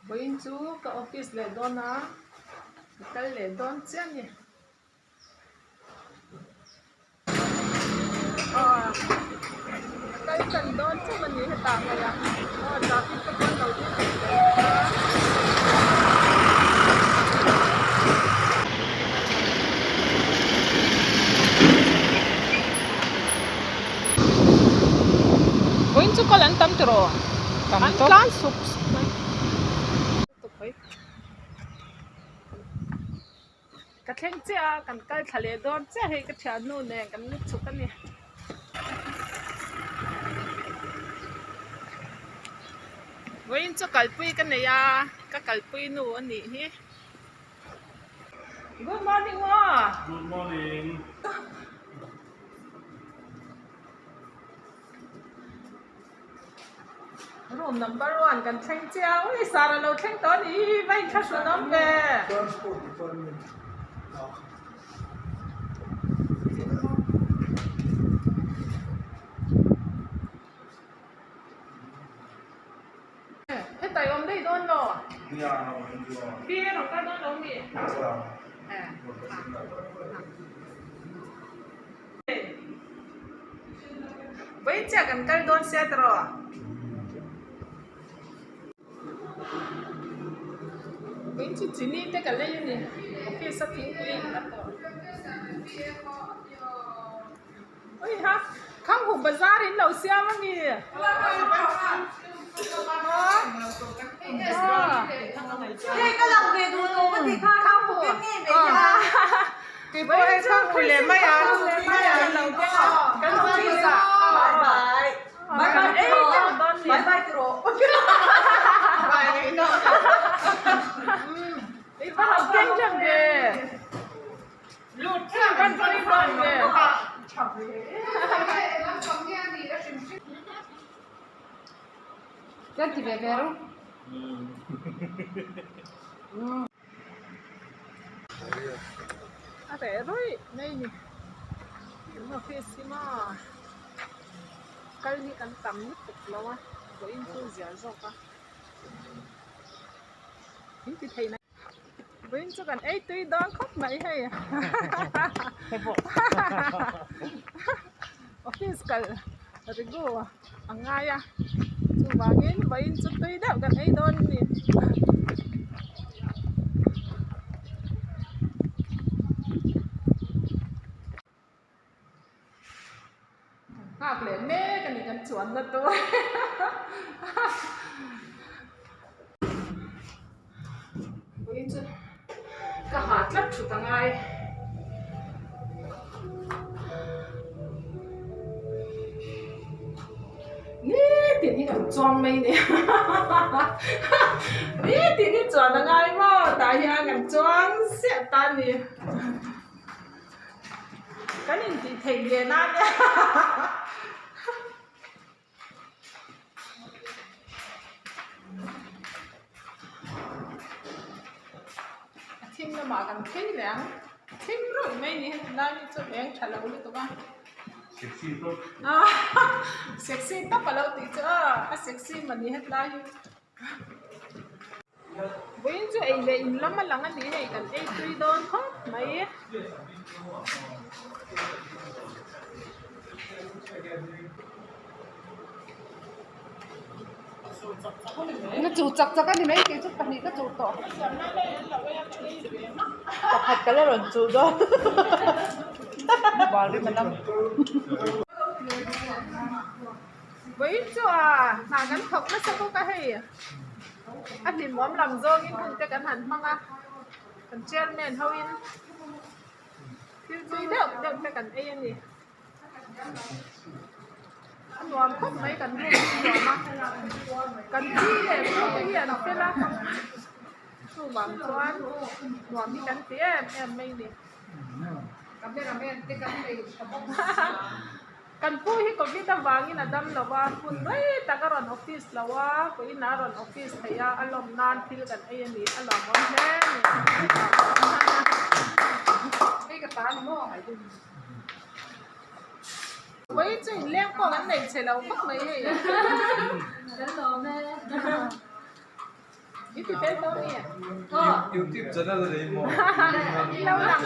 Vawiin chu ka office leh dawn a, ka kal leh dawn chiah a ni. Aw ka kal tan dawn chauh a ni hetah ngaih a, aw traffic te pawh an lo ding reng tawh bawk a. Vawiin chu kal an tam tiraw? An tlan sup sup mai. Ka thleng chiah a, kan kal thla leh dawn chiah hei ka thiannu nen kan ni chhuk a ni. Vawiin chu kalpui ka nei a, ka kalpui nu a nih hi. Good morning aw. Good morning. Room number one kan thleng chiah a, ui sar a lo thleng tawh a ni hi va inthlahrun awm ve. Transport department ah. Heta i awm daih dawn lo. Pi erawh kal dawn lo mi? Vawiin chiah kan kal dawn sia tiraw? Vawiin chu chini te ka lei a ni. Office a thingpui in a tawh. Ui ha, Khanghu bazar in lo siam a mi? Hei ka lang ve duh tawh ka tih kha Khanghu keng ngei mai hi a. Kei pawh hei Khanghu leh mai a. Kan office ah. Bye bye. Bye bye tiraw. Bye bye tiraw. Bye ngei no. I va han keng teuh ve. Kan ti ve ve ru. A reh ruih mai ni kan office hi maw kal hi kan tam lutuk lo a vawiin chu zia zawk a in ti thei mai. Vawiin chu kan ei tui dawn khawp mai hei office kal rigu a ngai a chuvangin vawiin chu tui deuh kan ei dawn a ni. Nghak leh mek a ni kan chuanna tur Vawiin chu ka ha tlat thut a ngai. Nitin hi kan chuang mai a ni nitin hi chuan a ngai maw tah hian kan chuang ziah ta a ni. Kan intih theih ve nan e A thim lamah kan phei leh ang. Thim rawih mai ni heti lai hi chu eng tha lo lutuk a. Sexy tawp. Sexy tawp a lo tih chu a, a sexy mawni heti lai hi. Vawiin chu ei leh in lam a lang a ni hei kan ei tui dawn khawp mai. Na chu chak chak a ni mai kei chu pahnih ka chuh tawh. Pakhat ka la rawn chuh dawn. Vawiin chu a hna kan thawk nasa bawk a hei a hlimawm lam zawngin hun te kan han hmang a kan chairman ho in thil tui deuh deuh te kan ei a ni a nuam khawp mai kan room hi a nuam a kan pi leh pu te hi an fel a chuvang chuan nuam hi kan ti em em mai a ni. Kan pu hi covid avangin a dam lo a, hun rei tak a rawn office lo a, vawiin a rawn office thei a, a lawm nan thil kan ei a ni, a lawmawm hle a ni. Vawiin chu inleng pawh kan nei chhe lo khawp mai hei. I ti fel tawh mi? YouTube channel a nei maw? In lo lang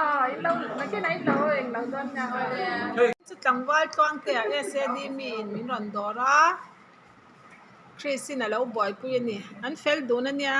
aw in lo nakinah in lo eng lo dawn nia aw. Chu tlangval tluangte ah SAD mi in min rawn dawr a Chris in a lo buaipui a ni an fel dun a nia.